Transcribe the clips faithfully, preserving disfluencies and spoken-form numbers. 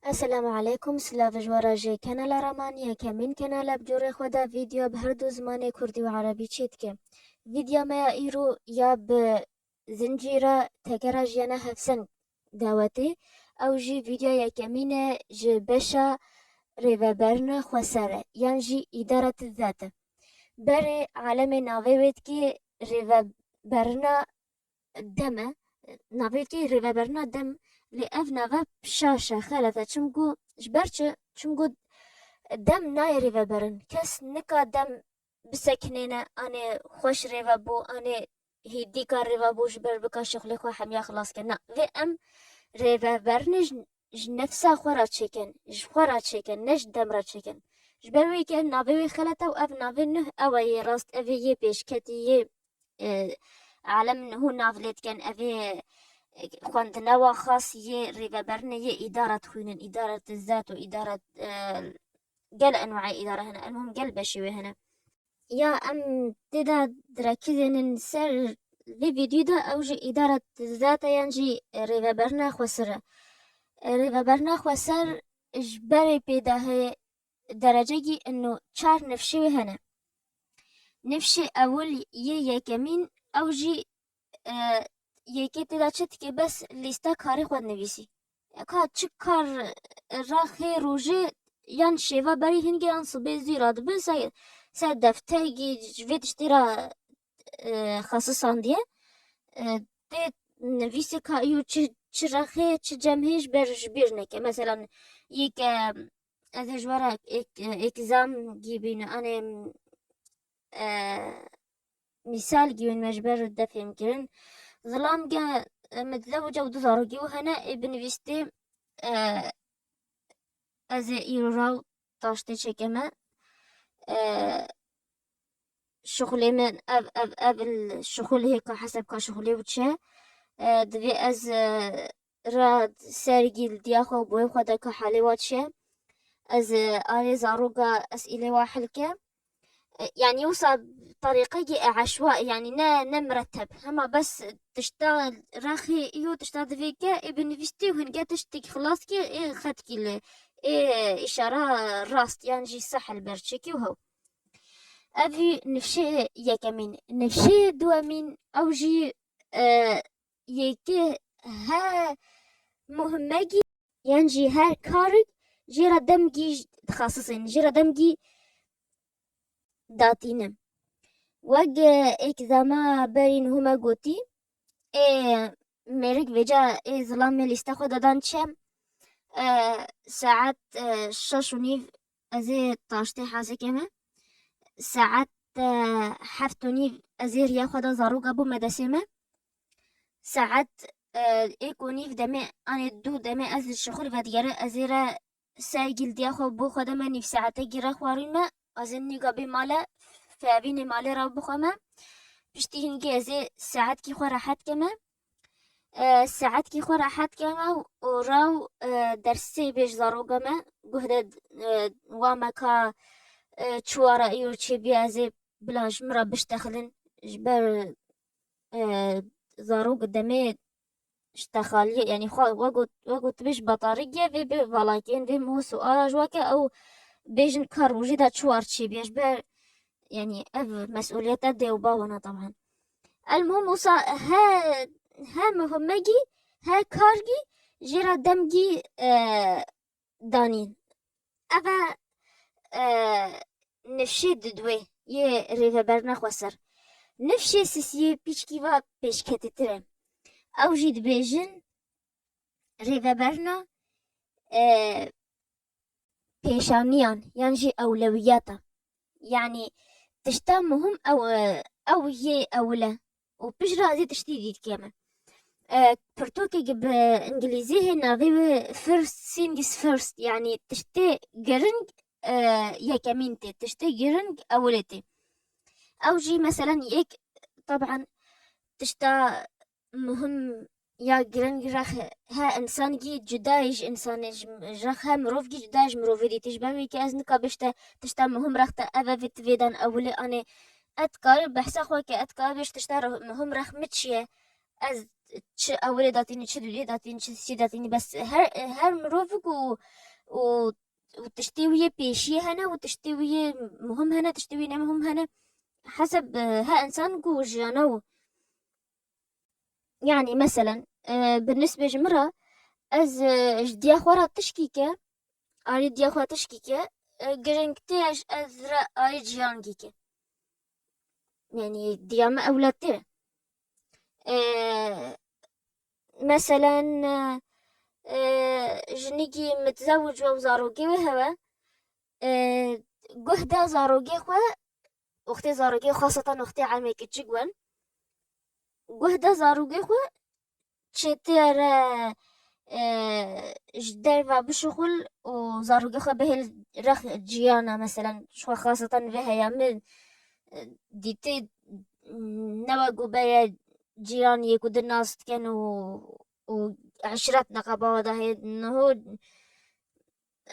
Esselamu aleykum, silav ji we re ji kanala Raman, yekemîn kanal e bi corê xwe de vîdeo bi her du zimanê kurdî û erebî çêdike. Vîdeo me ya îro ya bi zincîra tekera jiyana hevseng dawetê. Ew jî vîdeo yekemîn e ji beşa rêveberina xweser e, yan jî îdaret zat e. Berê alemê navê wê dikê rêveberina dem e. Navê wê dikê rêveberina dem, lê ev nave şaş e, xelet e. Çimku, ji ber çi? Çimku dem nayê rêveberin. Kes nika dem bisekinêne, anê xweş rêve bû, anê hêdîka rêve bû, ji ber bika şixulê xwe hemiya xilas ke. Na, vê em rêveberinê ji, ji nefsa xwe re çêkin, ji xwe re çêkin, ne ji dem re çêkin. Ji ber wê ke navê wê xelet e û ev navê nuh ew e yê rast, ev ê yê pêşketî yê, e, alem nuhû nav lê dikin, ev ê, e, xwendine wa xas yê rêveberinê yê îdara dixwînin, îdara zat û îdara, e, gel enwayê îdara hene, elmuhim gel beşê wê hene. Ya em tê de direkizênin ser vê vîdyoyê de, ew jî îdara zat e yan jî rêveberina xweser e. Rêveberina xweser ji berê pê de heye, derecegî ino çar nifşê wê hene. Nifşê ewil yê yekemîn ew jî, e, yekê tê de çi dike, bes lîsta karê xwe dinivîsî. Ka çi kar rexê rojê yan şêva berî hingê yan sibê zî radibe ser, ser defterekî ji vê tiştê re, e, xesisandiye. E, tê nivîsê ka îro çi, çi rexê, çi cemhê ji ber ji bîr neke. Meselan, yek, e, ez ê ji we re ek, ek, egzam gî bîne, anê, e, mîsal gî wên me ji ber de fêhm kirin. Zilam ge, e, mitzewice û du zarokî wî hene, ê binivîstê, e, ez ê îro raw taştê çêkeme. E, şixulê min ev, ev, ev il şixul hê ka heseb ka şixulê wî çi ye. E, divê ez, e, ra sergî li diya xwe û boyê xwe de ka halê wa çi ye. Ez, e, arê zaroka ez îlê wa hilke. E, yanî wisa terîqekî eşwa, yanî ne, ne mireteb. Hema bes tişta rexê îro tişta divê ke ê binivîstî û hinge tiştek xilas ke ê xetkî li, ê îşara rast yan jî seh li ber çêkî û hew. Ev jî nifşê yekemîn. Nifşê duwemîn ew jî, e, yekê he muhimmegî yan jî her karik jê re demgî dixasisên, jê re demgî datîne. Wek, e, êk zama berî niho me gotî, ê mêrik vêca ê zilamê lîste xwe dadan çem, e, saet, e, şeş û nîv ez ê taştê hazê keme. Saet, e, heft û nîv ez ê riya xwe da zaroka bo medesê me. Saet, e, êk û nîv demê, anê du demê ez li şixul vedigere, ez ê re sergî li diya xwe bo xwe de me nîv saetekî re xwarî me, ez ê nîga bê male, fevînê malê re bixwe me. Piştî hingê ez ê saetkî xwe rehet keme. E, saetkî xwe rehet keme û rew, e, dersê bê ji zaroka me. Guh de, e, wa me ka, e, çiwara îro çêbûye ez ê bila ji min re biştexilin. Ji ber, e, zarok demê ji texaliyê, yanî xwe, wek got, wek got bê ji betarîkê vê bê valakên vê mûs û ara ji weke ew bêjin ka rojê de çiwar çêbûye. Ji ber, yanî ev mesûliyeta dê û bawana taban. Elmuhim wisa he, he muhimmegî, he kargî jê re demgî, e, danîn. Ev e, e, nifşê didwê yê rêveberina xweser. Nifşê sisiyê pîçkî va pêşketîtir e. Ew jî dibêjin rêveberina, e, pêşaniyan yan jî ewlewiyata. Yanî tişta muhim ew, ew yê ewil e û piştre ez ê tiştî dî dikeme. E, pirtûkek bi îngilîzî hê navê wê First Things First, yanî tiştê giring, e, yekemîn tê, tiştê giring ewilê tê. Ew jî meselen yek, taban tişta muhim ya giring rex he însankî cuda ye ji însanê, ji, ji rex he mirovkî cuda ye ji mirovê dî. Tê ji ber wê ke ez nika bêjte tişta muhim rex te ev e, vê ti vê dan ewilê anê. Et karî behsa xwe ke et karî bêj tişta re-, muhim rex min çi ye? Ez çi ewilê datînî, çi dudê datînî, çi sî datînî, bes her, her mirovik û, û, û tiştê wî yê pêşiyê hene û tiştê wî yê muhim hene, tiştê wî ne muhim hene. Heseb, e, her însan ku jiyana û, yanî, meselen, e, bi nisbê ji min re, ez, e, ji diya xwe re tişkî ke, alî diya xwe tişkî ke, e, giring tê ez, ez re alî ciyankî ke. Yanî, diya min ewle tê. E, meselen, e, e, jinikî mitzewic we û zarokê wê hewe, e, guh da zarokê xwe, wextê zarokê, xasatan wextê emê kiçik wen, guh da zarokê xwe çêtê re, e, ji derve bişuxul û zarokê xwe bihêl rex ciyana, meselen, ji xwe xasatan vê heya min, e, dîtê, ne wek ku beye ciyan yê ku di nas dikin û, û eşret neqeba da hê niho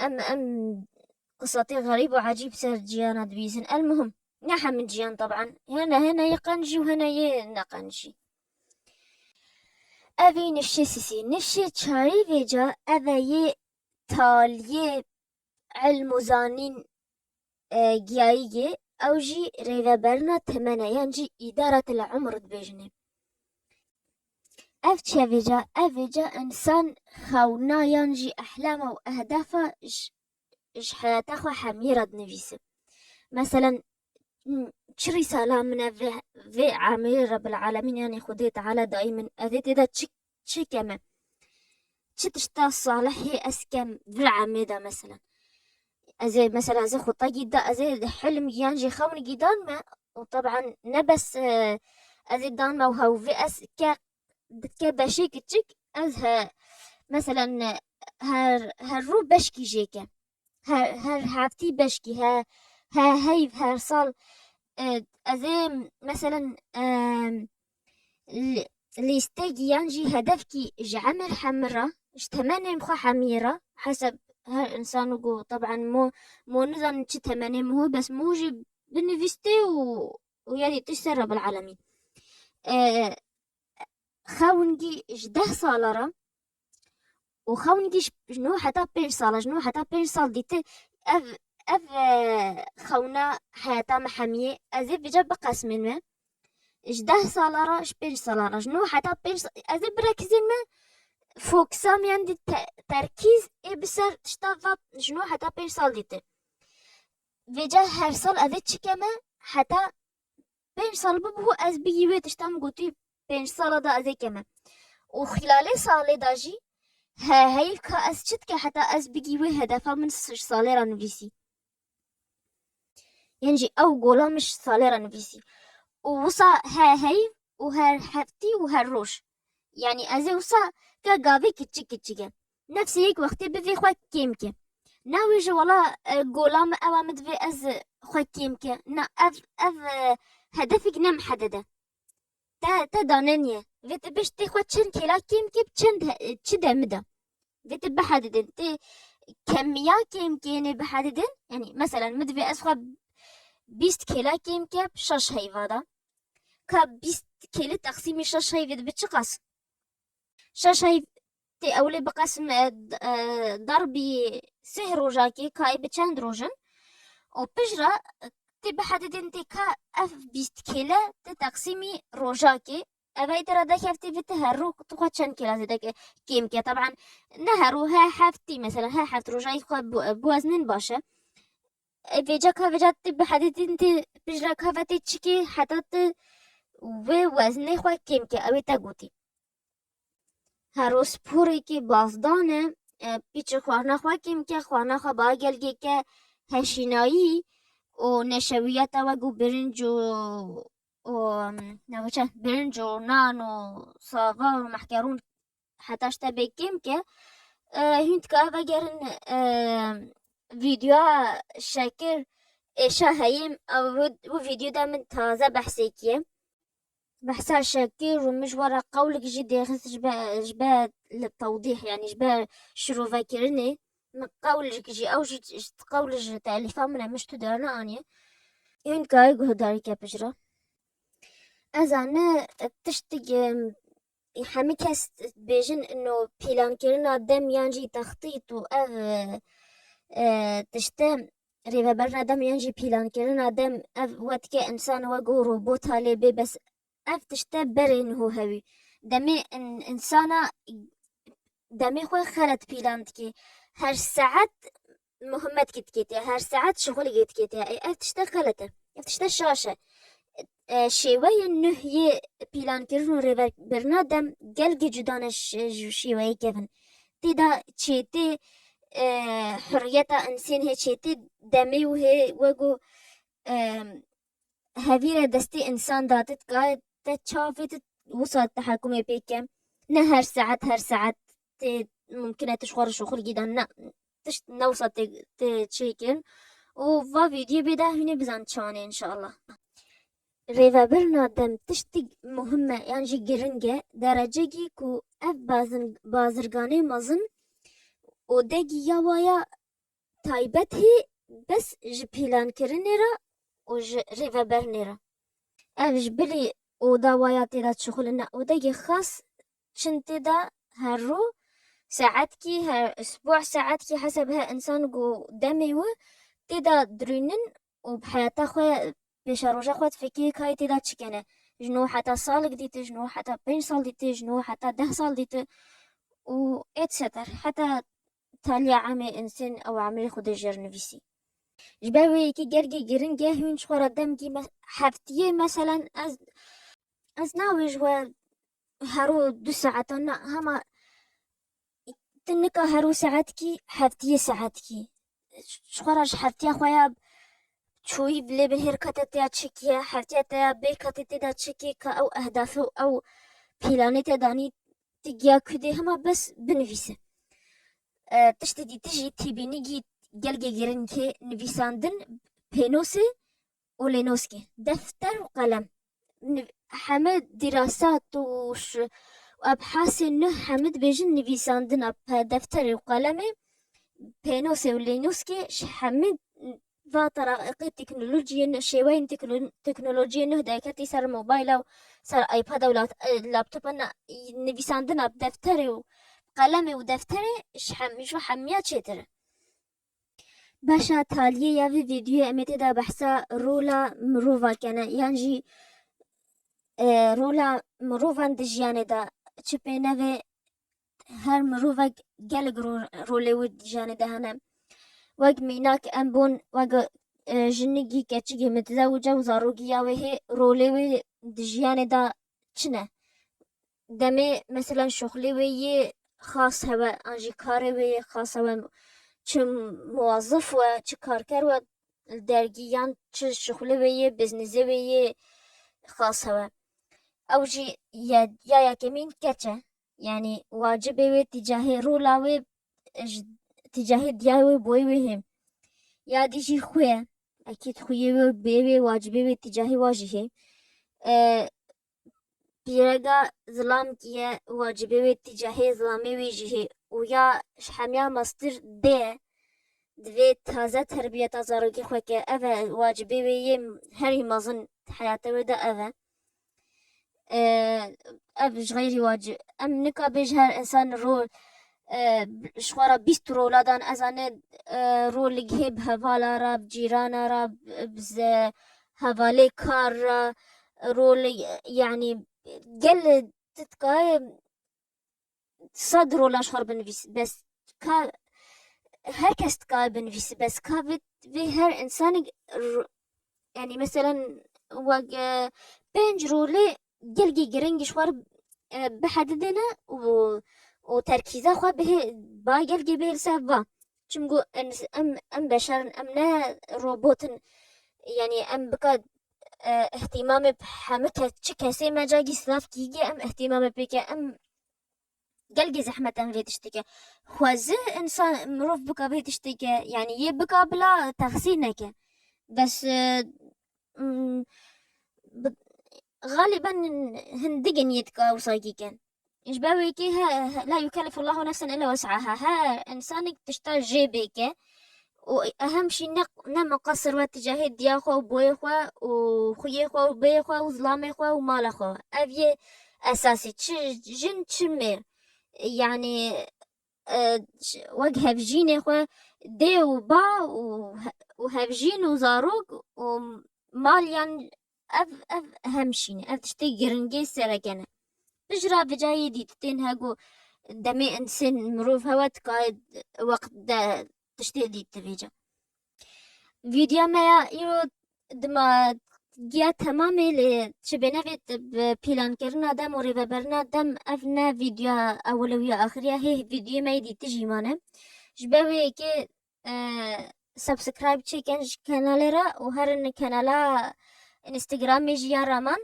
em, em qisatê xerîb û ecîb ser ciyana dibîsin. El muhim, ne hemin ciyan taban. Hene, hene yê qenc jî û hene yê ne qenc jî. Ev ê nişê sisî. Nişê çarî vêca ev e yê taliyê ilm û zanîn, e, giyayî yê, ew jî rêveberina temene yan jî îdaretil umr dibêjinê. Ev çi ye vêca? Ev vêca însan xewna yan jî ehlama û ehdafa ji, ji heyata xwe hemiyê re dinivîse. Meselen, çi rîsala min e vê, vê ameyê Rebbil Alemîn, yanî Xwedê Teala dayî min, ez ê tê de çi, çi keme? Çi tişta salihê ez kem vir amê de, meselen? Ez ê, mesela, ez ê xwe tegî da, ez ê hilm yan jî xewn gî dan me. Û taban ne bes, e, ez ê dan me û hew vê ez ke, dike beşê kiçik, ez he, meselen, e, her, her rû beşkî jê ke. Her, her heftî beşkî, he, he, heyv, her sal, e, ez ê, meselen, e, li-, lîstekî yan jî hedefkî ji emir hemir re, ji temenên xwe hemiyê re, heseb her însan û ku, taban, mo, mo nizanin çi temenê mo, bes mo jî binivîstê û, û yanî tişt ser Rebbil Alemîn. E, xewingî ji deh sala re û xewingî ji, ji nû heta pênc sala, ji nû heta pênc sal dîti ev, ev, e, xewna heyata me hemiyê, ez ê vêca biqesmên me. Ji deh sala re, ji pênc sala re, ji nû heta pênc sa-, ez ê birekizên me, fokisa min yan dî te-, terkîz ê bi ser tişta va ji nû heta pênc sal dîti. Vêca her sal ez ê çi keme heta pênc sal bibiho, ez bigî wê tişta min gotî pênc sala da ez ê keme. Û xîlalê salê da jî he heyv ka ez çi dike heta ez bigî wê hedefa min şeş salê re nivîsî. Yan jî ew gola min şeş salê re nivîsî. Û wisa he heyv û her heftî û her roj. Yanî ez ê wisa ke gavê kiçik kiçik e. Nefsê yek wextê bivê xwe kêm ke. Na wê ji wela, e, gola min ewa min divê ez xwe kêm ke. Na, ev, ev, e, hedefek ne miheded e. Te, te daneniye. Vê tu biştê xwe çend kêla kêm ke, çend he-, çi demî de. Vê tu bihedidin. Tê kemiya kêm kênê bihedidin. Yanî, meselen, min divê ez xwe bîst kêla kêm ke, şeş heyva de. Ka bîst kêlî teqsîmî şeş heyvê dibe çiqas? Şeş heyv tê ewlê biqesim, e, d-, e, darbî sih rojakê, ka ê bi çend roj in? Û pijra, e, tê bihedidin tê ka ev bîst kêle tê teqsîmî rojakê. Ev ê tira deh heftî vê tê her roj tu xwe çend kêla zêde ke-, kêm ke. Taban ne her roj, he heftî, mesela, he heft rojayî xwe bu-, biweznin baş e. E, vêca ka vêca tê bihedidin tê pijra ka ve tê çikê heta tu wê weznê xwe kêm ke, ew ê te gotî. Her roj sporekê bazdan e, e, pîçe xwarina xwe kêm ke, xwarina xwe ba gelgê ke heşînayî û neşewiyata wek û birinc û, û, em, ne, birinc û nan û sava û mehkerûn heta ji te bê kêm ke, e, hûn dikare vegerin, e, vîdeoya Şekir êşa heyî, ew, wî vîdeo de min taze behsê kiye. Behsa Şekir û min ji we re qewlik jî dêxist ji be, ji be li tewdîh, yanî ji be şirovekirinê. Min qewlik jî, ew jî ji qewli ji telîfa min e, min ji tu derneaniye. Hûn dikare guhdarî ke pijra. Ez ane tiştik, em, hemî kes bêjin ino pîlankirina dem yan jî textît û ev, e, e, tişte rêveberina dem yan jî pîlankirina dem ev we dike însan wek û robota lê bê, bes ev tişte berê niho hewî. Demê in-, însana demê xwe xelet pîlan dike. Her saet muhimmetkî diketiye, her saet şixulikê diketiye. Ê, ev tişte xelet e. Ev tişte şaş e. E, şêweyên nuh yê pîlankirin û rêvebirina dem gelkî cuda ne ş-, ji şêweyê kevin. Tê de çêtê, e, hurriyeta insên hê, çêtê demê û hê wego, e, hevîre destê însan date dikare te çavê te wisa tehekumê pê ke. Ne her saet, her saet tê mumkin e tu ji xwe re şixulkî de ne. Tişt ne wisa tê, tê çêkirin. Û va vîdyoyê bê de hûnê bizan çanê înşallah. Rêvebirina dem tiştik muhim e yan jî giring e, derecegî ku ev bazin-, bazirganê mezin odegî ya waya taybet hê bes ji pîlankirinê re û ji rêveberinê re. Ev ji bilî oda waya tê de çixulin e, odegê xas çin tê de her rû saetkî, her isbû saetkî heseb he însan ku demê wî tê de dirûnin û bi heyata xwe pêşeroja xwe difikirî kayê tê de çi kene. Ji nû heta salek dîtir, ji nû heta pênc sal dîtir, ji nû heta deh sal dîtir û et cetera. Heta taliya emê insên ew emrê xwe dê jêr nivîsî. Ji ber wê yekê gelkî giring e, hûn ji xwe re demkî me-, heftiyê meselen ez, ez nabê ji we her û du saetan ne, hema tu nika her û saetkî heftiyê saetkî. Ji xwe re ji heftiya xwe ya çûyî bi lê bi hêr kate te ya çi kiye, heftiya te ya bê kate tê de çi kiye, ka ew ehdafê û ew pîlanê te danî, tu giya ku dê hema bes binivîse. E, tiştê dî tu jî tîbînigî gelkê giringê nivîsandin pênosê û lênoskê. Defter û qelem. Niv-, heme dîrasat û ş-, ebhasê nuh heme dibêjin nivîsandina pe defterê û qelemê pênosê û lênoskê ji hemî va teraqê teknolojiyê nuh, şêweyên tekno-, teknolojiyê nuh derketî ser mobayla û ser iPad û lat-, e, laptopa ne, nivîsandina bi defterê û qelemê û defterê ji hem-, ji hemiya çêtir e. Beşa taliyê ya vê vîdyoyê em ê tê de behsa rola mirova kene, yan jî, e, rola mirovan di jiyanê de çi pê nevê her mirovek gelek ro-, rolê wî di jiyanê de hene. Wek mînak em bon, wek, e, jinigî keçigî mitzewice û zarokî ya wê hê rolê wê di jiyanê de çi ne? Demê, meselen, şixulê wê yê xas hewe, an jî karê wê yê xas hewe, çi muwazif we, çi karker we li dergî, yan çi şixulê wê yê, biznizê wê yê xas hewe. Ew jî ya, ya yekemîn keç e. Yanî wacibê wê tîcahê rola wê, ji tîcahê diya wê boyê wê hê. Ya dî jî xwê ye. Ekîd xwiyê wê bê wê wacibê wê tîcahê wa jî hê. E, pîrega zilam kî ye, wacibê wê tîcahê zilamê wê jî hê. Û ya ji hemiya mestir dê ye. Divê taze terbiyeta zarokê xwe ke. Ev e wacibê wê yê herî mezin heyata wê de ev e. E, ev ji xeyrî wacib. Em nika bêj her însan rol, e, ji xwe re bîst rola dan, ez ane, e, rolik hê bi hevala re, bi cîrana re, bi, bi ze-, hevalê kar re, rolik, yanî gel tu dikayê sed rola ji xwe re binivîsî, bes ka her kes dikare binivîsî, bes ka vê, vê her însanek ro-, yanî meselen wek, e, pênc rolê gelkî giring ji xwe re, e, bihedidêne û, û terkîza xwe bihê ba gelkê bihê li ser va. Çimku em, em, em beşer in, em ne robot in. Yanî em bika, e, îhtîmamê hemî kes, çi kesê me cagî silav kîgê em îhtîmamê pêke em gelkî zehmet em vê tiştê ke. Xwezî însan, mirov bika vê tiştê ke, yanî yê bika bila texsîr neke. Bes, e, m, bi-, xalîben hindik in yê dika wisa kî ken. Ji ber wê kê he, he, la yukellifullahu nefsen illa wus'aha. Her însanek tişta jê bêke. Û ehem jî ne, ne miqesir we tîcahê diya xwe û boyê xwe û xuyê xwe û bêyê xwe û zilamê xwe û mala xwe. Ev yê, esasî, çi jin çi mêr. Yanî e, ş- wek hevjînê xwe dê û ba û he- û hevjîn û zarok û mal yan ev, ev hemşîne. Ev tiştê giringê sereke ne. Piştre vêca yê dîtitên hego demê insên mirov hewe dikare wext de tiştê dît vêca. Vîdya me ya îro dima giya temamê lê çi bêne vê t- bi pîlankirina dem û rêveberina dem ev ne vîdya ewil û ya axiriya hê vîdyê me yê dîtî jî mane. Ji ber wê yekê e, subscribe çêkin ji kenalê re û herin kenala Instagramê jî ya Raman.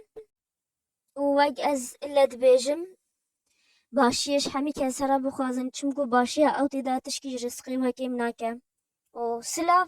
Û wek ez ile dibêjim, başiyê ji hemî kese re bixwazin, çimku başiya ew tê de tişkî ji rizqê we kêm nake. Û silav.